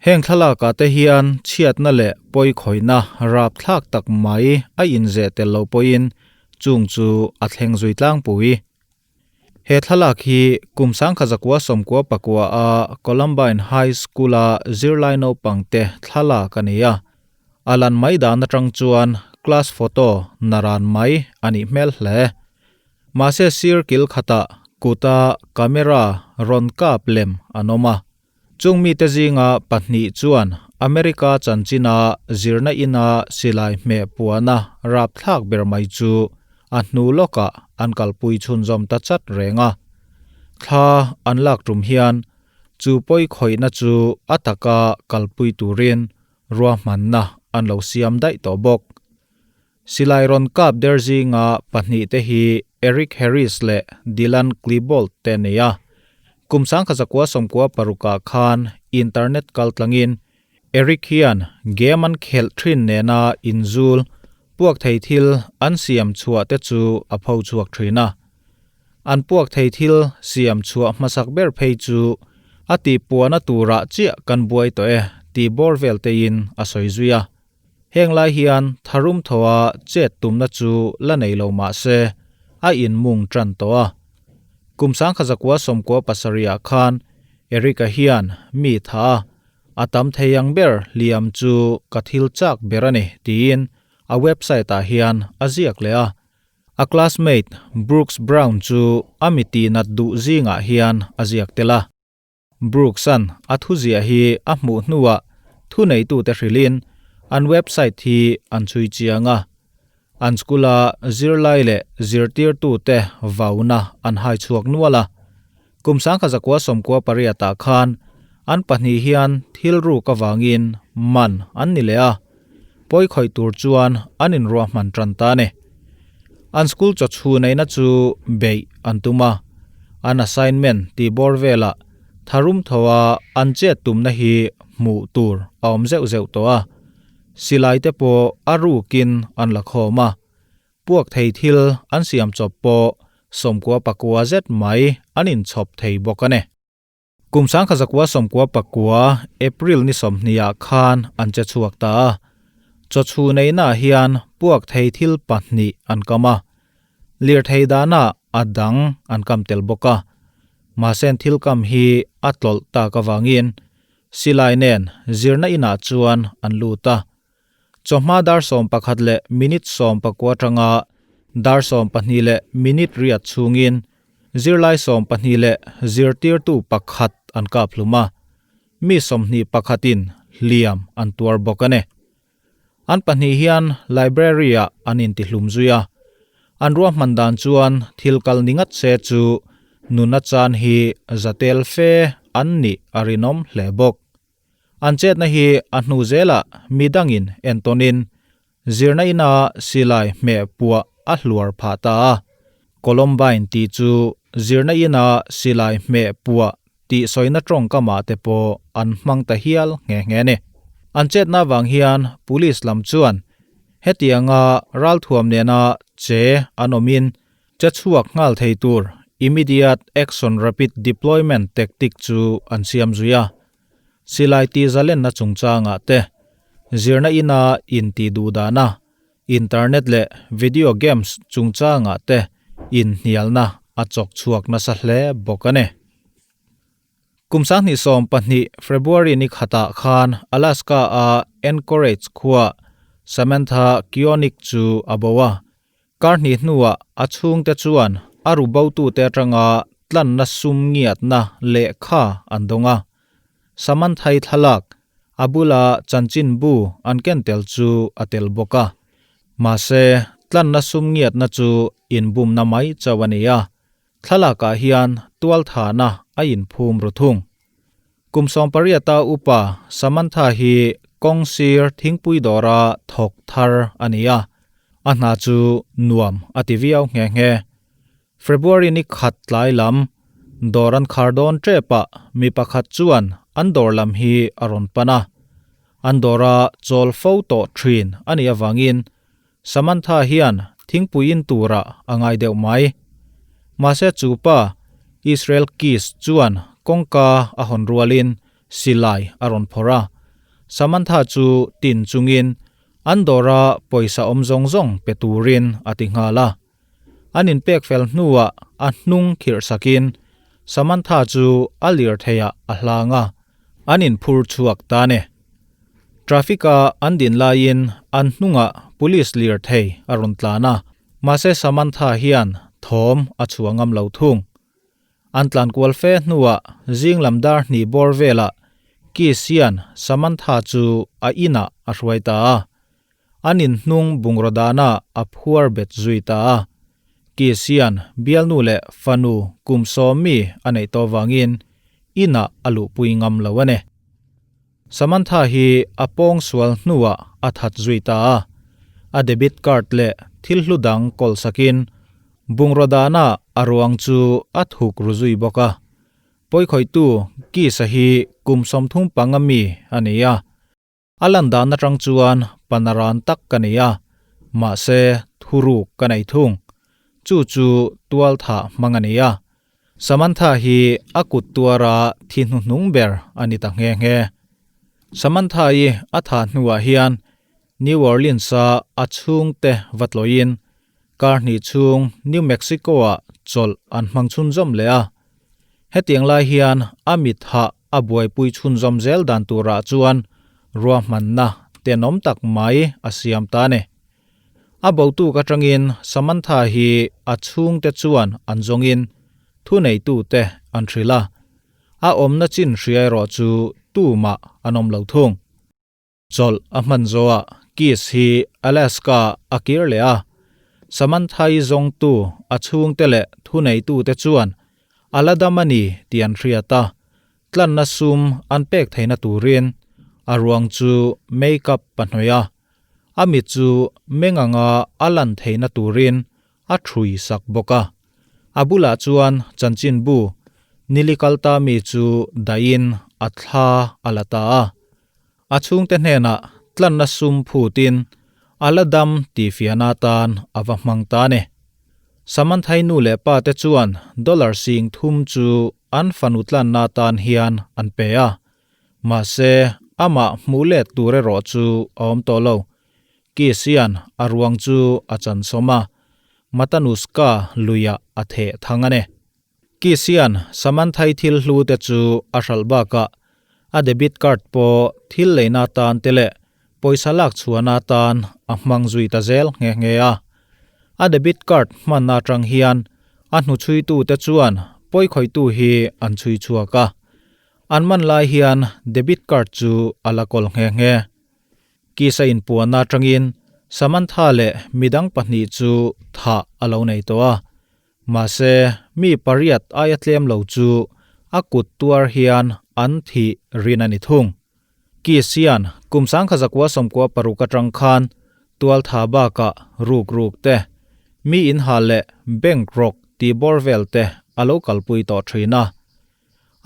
Heng thlalakah te hian chhiatna leh pawikhawihna rapthlak tak mai a inzeh tel lo pawhin chung chu a thleng zui tlangpui. He thlalak hi kum sangkha zakua sawmkua pakua a Columbine High School-a zirlai naupangte thlalak a ni a. A lan mai dan atang chuan class photo naran mai a nih hmel hle. Mahse sir kil khatah kuta camera rawn kap lem an awm a. Chung mite zinga pahnih chuan America chanchina zirna ina silai hmeh puana rapthlak ber mai chu a hnu lawkah an kalpui chhunzawm ta chat reng a. Thla an lak tum hian chu pawi khawihna chu a taka kalpui turin ruahmanna an lo siam daih tawh bawk. Silai rawn kap der zinga pahnihte hi Eric Harris leh Dylan Klebold te a ni a. Kum 1996 khan internet kaltlangin Eric hian game an khelh thin nena inzul puak thei thil an siam chhuah te chu a pho chhuak thin a. An puak thei thil siam chhuah hmasak ber phei chu a tihpuahna turah chiah kan buai tawh e tih bawr vel tein a sawi zui a. Heng lai hian tharum thawa chet tumna chu la nei lo mah se a inmung tan tawh a. Kum 1997 khan Eric-a hian mi tha a, a tam thei ang ber hliam chu ka thil chak ber a ni tiin a website-ah hian a ziak leh a. A classmate Brooks Brown chu a mi tihnat duh zingah hian a ziak tel a. Brooks-a'n a thuziah hi a hmuh hnuah thuneitute hrilhin an website hi an chhui chiang a. An school-a zirlai leh zirtirtute vauna an hai chhuak nual a. Kum 1998 khan an pahnih hian thil ruk avangin man an ni leh a, pawi khawih tur chuan an inruahman tan ta a ni. An school chawchhu neihna chu beih an tum a, an assignment tih bawr velah tharum thawa an chet tumna hi hmuh tur a awm zeuh zeuh tawh a, silai te pawh a rukin an la khawm a. Puak thei thil an siam chawp pawh 99 zet mai an inchhawp thei bawk a ni. Kum 1999 April ni 20 ah khan an che chhuak ta a. Chawchhu neihnaah hian puak thei thil pahnih an kam a. Lirthei danah a dang an kam tel bawk a. Mahse an thil kam hi a tlawlh tak avangin silai nen zirna inah chuan an lut a. Chawhma dar 11 leh minute 19 atanga dar 12 leh minute riat chhungin zirlai 12 leh zirtirtu pakhat an kap hlum a, mi 21 in hliam an tuar bawk a ni. An pahnih hian library-ah an intihlum zui a, an ruahman dan chuan thil kal ni ngat se chu nuna chan hi zatel fe an nih a rinawm hle bawk. An chetna hi a hnu zelah mi dangin entawnin zirna ina silai hmeh puah a hluar phah ta a. Columbine tih chu zirna ina silai hmeh puah tih sawina tawngkamah te pawh an hmang ta hial nghe nghe a ni. An chetna avang hian police lam chuan hetianga ralthuam nena che an awmin che chhuak nghal thei tur Immediate Action Rapid Deployment tactic chu an siam zui a. Silai tih zalenna chungchangah te, zirna ina intih duh dana, internet leh video games chungchangah te inhnialna a chawk chhuak nasa hle bawk a ni. Kum 2012 February ni khatah khan Alaska-a Anchorage khuaa Samantha Koenig chu a bo a. Kar hnih hnuah a chhungte chuan a ru botute atanga tlanna sum ngiatna lehkha an dawng a. Samanthai thlalak, a bula chanchinbu an ken tel chu a tel bawk a. Mahse, tlanna sum ngiatna chu inbumna mai chauh a ni a. Thlalakah hian tualthahna a inphum ru thung. Kum 18-a upa Samantha hi kawng sir thingpui dawra thawk thar a ni a, a hna chu nuam a ti viau nghe nghe. February ni khat tlai lam, dawr an khar dawn tepah mi pakhat chuan an dawr lam hi a rawn pan a. An dawra chawl fo tawh thin a nih avangin Samantha hian thingpui in turah a ngai deuh mai. Mahse chu pa, Israel Keys chuan kawngka a hawn rualin silai a rawn phawrh a. Samantha chu tin chungin an dawra pawisa awm zawng zawng pe turin a ti nghal a. An inpek fel hnuah a hnung khirh sakin Samantha chu a lirtheiah a hlang a, an inphur chhuak ta ne. Traffic-a an din laiin an hnungah police lirthei a rawn tlan a, mahse Samantha hian thawm a chhuah ngam lo thung. An tlan kual fe hnuah zing lam dar hnih bawr velah Kiss hian Samantha chu a inah a hruai ta a. An inhnung bungraw dana a phuar bet zui ta a. Kiss hian bialnu leh fanu kum sawm mi a neih tawh vangin inah a luhpui ngam lo a ni. Samantha hi a pawng sual hnuah a that zui ta a, a debit card leh thil hlu dang kawl sakin bungraw dana a ruang chu a thuk ru zui bawk a. Pawikhawihtu Kiss-a hi kum 35 mi a ni a. A lan dan atang chuan panaran tak ka ni a, mahse thuruk ka nei thung. Chu chu tualthah hmang a ni a. Samantha hi a kut tuara thi hnuhnung ber a ni ta nghe nghe. Samantha-i a thah hnuah hian New Orleans-a a chhungte va tlawhin kar hnih chhung New Mexico-ah chawlh an hmang chhunzawm leh a. Hetiang lai hian a mit hah a buaipui chhunzawm zel dan turah chuan ruahmanna tenawm tak mai a siam ta a ni. A botuk atangin Samantha hi a chhungte chuan an zawngin thuneitute an hrilh a, a awmna chin hria erawh chu tumah an awm lo thung. Chawlh a hman zawhah Kiss hi Alaska a kir leh a, Samantha-i zawngtu a chhungte leh thuneitute chuan a la dam a ni tih an hriat a, tlanna sum an pek theihna turin a ruang chu make-up a hnawih a, a mit chu meng anga a lan theihna turin a thrui sak bawk a. A bulah chuan chanchinbu Nili kalta mi chu dahin a thla a la ta a. A chhungte hnenah tlanna sum phutin a la dam tih fiahna atan a va hmang ta a ni. Samanthai nu leh pa te chuan dollar 3000 chu an fanu tlanna atan hian an pe a. Mahse, amah hmuh let tur erawh chu a awm tawh lo. Kiss hian a ruang chu a chansawm a, Matanuska luiah a theh thang a ni. Kiss hian Samanthai thil hlu te chu a hralh bakah a debit card pawh thil leina atan te leh pawisa lak chhuahna atan a hmang zui ta zel nghe nghe a. A debit card hmanna atang hian a hnuchhuitu te chuan pawikhawihtu hi an chhui chhuak a. An man lai hian debit card chu a la kawl nghe nghe. Kiss a inpuanna atangin Samantha leh midang pahnih chu thah a lo nei tawh a. Mahse, mi pariat aia tlem lo chu a kut tuar hian an thih rin a ni thung. Kiss hian kum 1996 atang khan tualtha bakah ruk ruk te, mi inhal leh bank rawk tih bawr vel te a lo kalpui tawh thin a.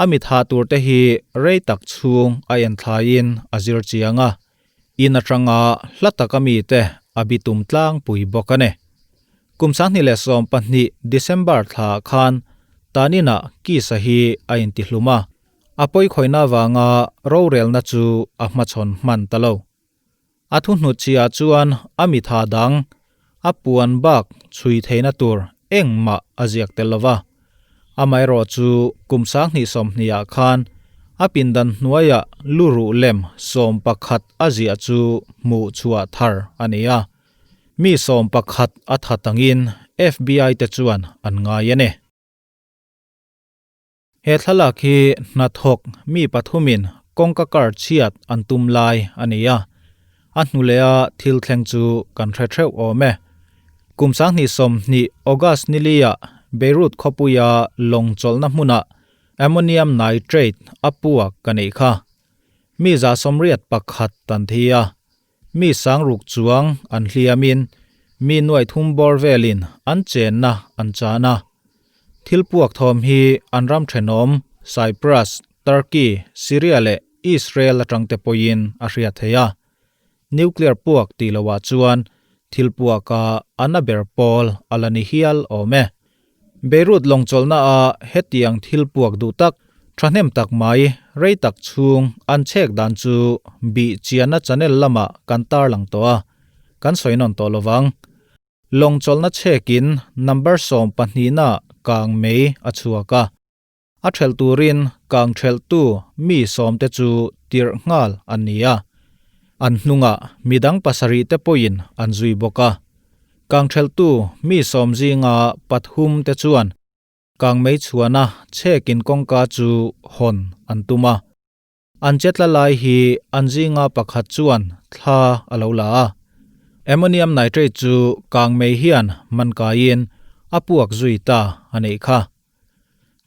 A mitha tur te hi rei tak chhung a enthlaiin a zir chiang a, in atanga hla taka mite a bitum tlangpui bawk a ni. Kum 2012 December thla khan taninah Kiss-a hi a intihlum a, a pawikhawihna avanga rorelna chu a hmachhawn hman ta lo. A thuhnutchhiah chuan a mitha dang, a puan bak chhui theihna tur engmah a ziak tel lo va. Amaherawh chu kum 2020ah khan a pindan hnuaiah luruh lem 11 a ziah chu hmuh chhuah thar a ni a. Mi 11 a that angin FBI te chuan an ngai a ni. He thlalak hi hnathawk mi pathumin kawngka kar chhiat an tum lai a ni a, a hnu leha thil thleng chu kan hre theuh awm e. Kum 2020 August niliah Beirut khawpuia lawng chawlhna hmunah ammonium nitrate a puak ka neih kha. Mi 81 tan thi a, mi 6000 chuang an hliamin mi 300 bawr velin an chenna an chan a. Thil puak thawm hi an ram thenawm Cyprus, Turkey, Syria leh Israel atang te pawhin a hriat thei a. Nuclear puak tih lohah chuan thil puaka an a ber pawl a la ni hial awm e. Beirut lawng chawlhna a hetiang thil puak duh tak thahnem tak mai rei tak chhung an chhek dan chu bih chianna channel lamah kan tarlang tawh a, kan sawi nawn tawh lovang. Lawng chawlhna chhekin number 12 na kang mei a chhuak a. A ṭhelh turin kang ṭhelhtu mi sawmte chu tirh nghal an ni a, an hnungah midang pasarihte pawhin an zui bawk a. Kang ṭhelhtu mi sawm zinga pathumte chuan kang mei chhuana chhekin kawngka chu hawn an tum a. An chetla lai hi an zinga pakhat chuan thla a lo la a. Ammonium nitrate chu kangmei hian man kaiin a puak zui ta a neih kha.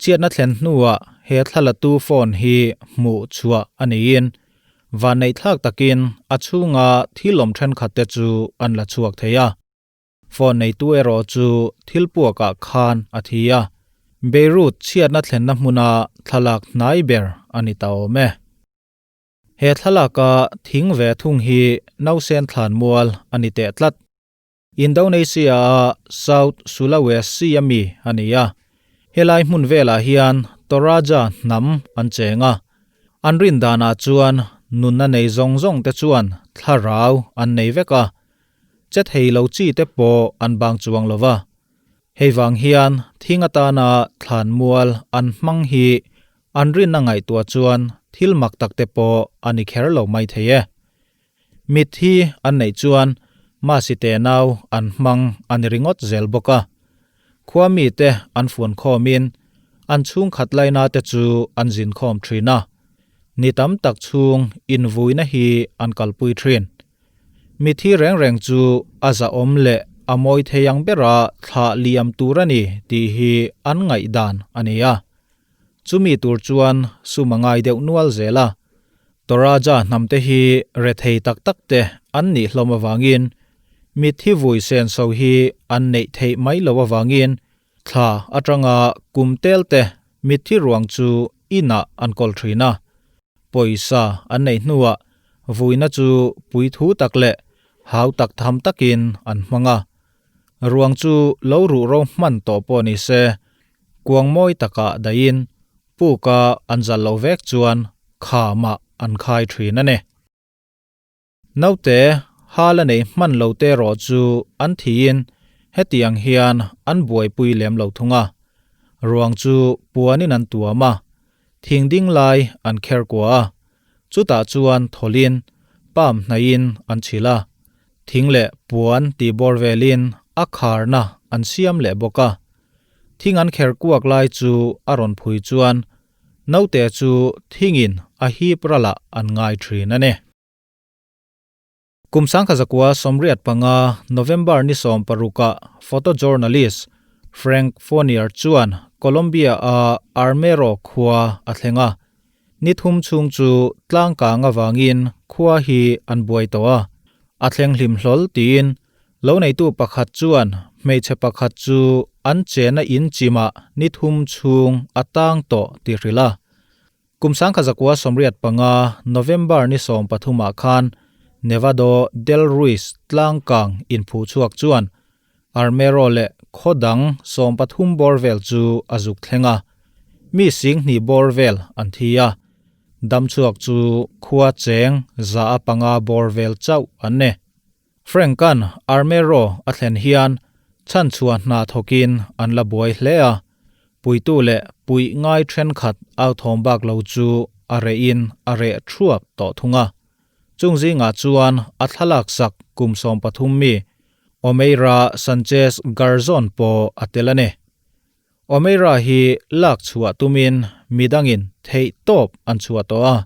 Chhiatna thlen hnuah he thlalatu phone hi hmuh chhuah a niin vanneihthlak takin a chhunga thil awm thenkhat te chu an la chhuak thei a. Phone neitu erawh chu thil puakah khan a thi a, Beirut chhiatna thlenna hmuna thlalak hnai ber a ni ta awm e. He thlalaka thing ve thung hi nausen thlanmual a ni teh tlat. Indonesia-a South Sulawesi a mi a ni a, helai hmun velah hian Toraja hnam an cheng a, an rin danah chuan nunna nei zawng zawng te chuan thlarau an nei vek a, Che thei lo chi te pawh an bang chuang lo va. Hei vang hian thing atana thlan mual an hmang hi an rinna ngaihtuah chuan thil mak tak te pawh a ni kher lo mai thei e. Mitthi an neih chuan Masi te nau an hmang a ni ringawt zel bawk a. Khua mite an fuan khawmin an chhungkhat laina te chu an zin khawm thin a. Ni tam tak chhung invuina hi an kalpui thin. Mithi reng reng chu a zahawm leh a mawi thei ang bera thlah liam tur a ni tih hi an ngaihdan a ni a. Chumi tur chuan sum a ngai deuh nual zel a. Toraja hnamte hi rethei tak tak te an nih hlawm avangin mithi vui senso hi an neih theih mai lo avangin thla atanga kum tel te mithi ruang chu inah an kawl thin a. Pawisa an neih hnuah vuina chu puithu tak leh hau tak tham takin an hmang a. Ruang chu lo ruh ro hman tawh pawh ni se, kuang mawi takah dahin puka an zal loh vek chuan khamah an khai thin a ni. Naute hal a nei hman lo te erawh chu an thiin hetiang hian an buaipui lem lo thung a. Ruang chu puanin an tuam a, thing ding lai an kher kua a, chutah chuan thawlin palm hnaihin an chhilh a, thing leh puan tih bawr velin a kharna an siam leh bawk a. Thing an kher kuak lai chu a rawn phui chuan Naute chu thingin a hip ralah an ngai thin a ni. Kum 1985 November ni 16 ah photojournalist Frank Fournier chuan Colombia-a Armero khua a thleng a. Ni thum chhung chu tlangkang avangin khua hi an buai tawh a. A thleng hlim hlawl tiin Lo neitu pakhat chuan hmeichhe pakhat chu an chena in chimah ni thum chhung a tang tawh ti hrilh a. Kum 1985 November ni 13 ah khan Nevado del Ruiz tlangkang inphuh chhuak chuan Armero leh khaw dang 13 bawr vel chu a zuk thleng a, mi 2000 bawr vel an thi a. Damchhuak chu khua cheng 500 bawr vel chauh an ni. Frank-a'n Armero a thlen hian chhanchhuah hna thawkin an la buai hle a, puitu leh puih ngai thenkhat au thawm bak lo chu a rehin a reh thuap tawh thung a. Chung zingah chuan a thlalak sak kum 13 mi Omeira Sanchez Garzon pawh a tel a ni. Omeira hi lak chhuah tumin midangin theih tawp an chhuah tawh a,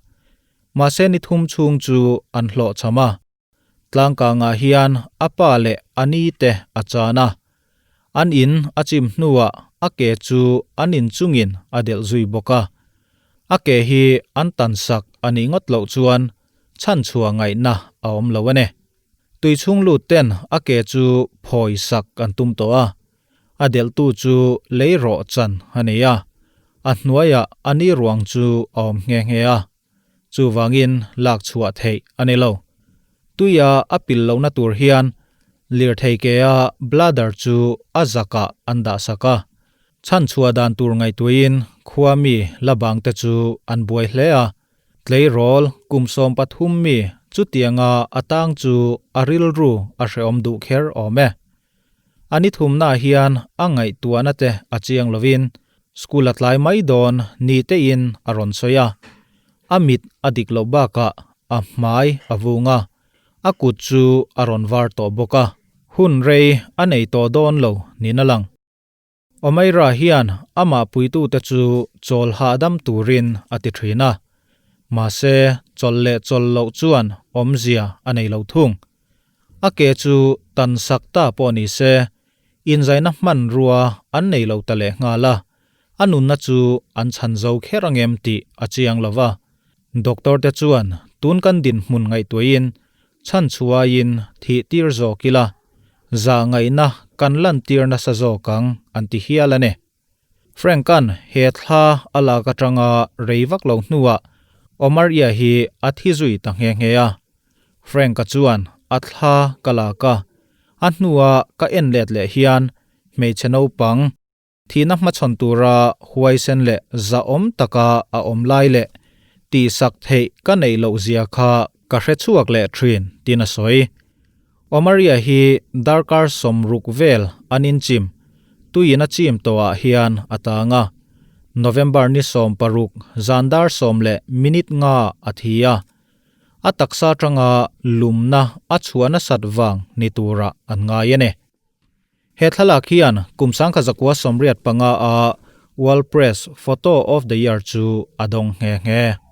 mahse ni thum chhung chu an hlawhchham a. Tlangkangah hian a pa leh a ni te a chan a, an in a chim hnuah a ke chu an in chungin a delh zui bawk a. A ke hi an tan sak a nih ngawt loh chuan chhanchhuah ngaihna a awm lo a ni. Tui chhung lut ten a ke chu phawi sak an tum tawh a, a delhtu chu lei rawh chan a nei a, a hnuaiah a ni ruang chu a awm nghe nghe a. Chuvangin lak chhuah theih a ni lo. Tuia a pil lohna tur hian lirthei kea bladder chu a zakah an dah sak a. Chhan chhuah dan tur ngaihtuahin khua mi la bangte chu an buai hle a. Tleirawl kum 13 mi chutianga a tang chu a rilru a hrehawm duh kher awm e. A ni thumnaah hian a ngaihtuahna te a chiang lovin school a tlai mai dawn ni tein a rawn sawi a. A mit a dik loh bakah a hmai a vung a, a kut chu a rawn var tawh bawk a. Hun rei a nei tawh dawn lo niin a lang. Omaira hian amah puitute chu chawl hahdam turin a ti thin a, mahse chawlh leh chawlh loh chuan awmzia a nei lo thung. A ke chu tan sak ta pawh ni se, inzaina hmanrua an nei lo ta leh nghal a, a nunna chu an chhan zo kher angem tih a chiang lo va. Doctor te chuan tun kan dinhmun ngaihtuahin chhan chhuaiin thih tir zawk ila, zah ngaihna kan lantir nasa zawk ang an ti hial a ni. Frank-a'n he thla a lak atanga rei vak lo hnuah Omaria hi a thi zui ta nghe nghe a. Frank-a chuan a thla ka lak a, a hnua ka en let leh hian hmeichhe naupang, Thihna hmachhawn tura huaisen leh zahawm taka a awm lai leh tihsak theih ka neih loh zia kha ka hre chhuak leh thin, tiin a sawi. Omaria hi darkar 60 vel an inchim, tuiin a chim tawhah hian a tang a. November ni 16 zan dar sawm leh minute nga a thi a. A taksa atanga lumna a chhuah nasat vang ni turah an ngai a ni. He thlalak hian kum 1985 a World Press Photo of the Year chu a dawng nghe nghe.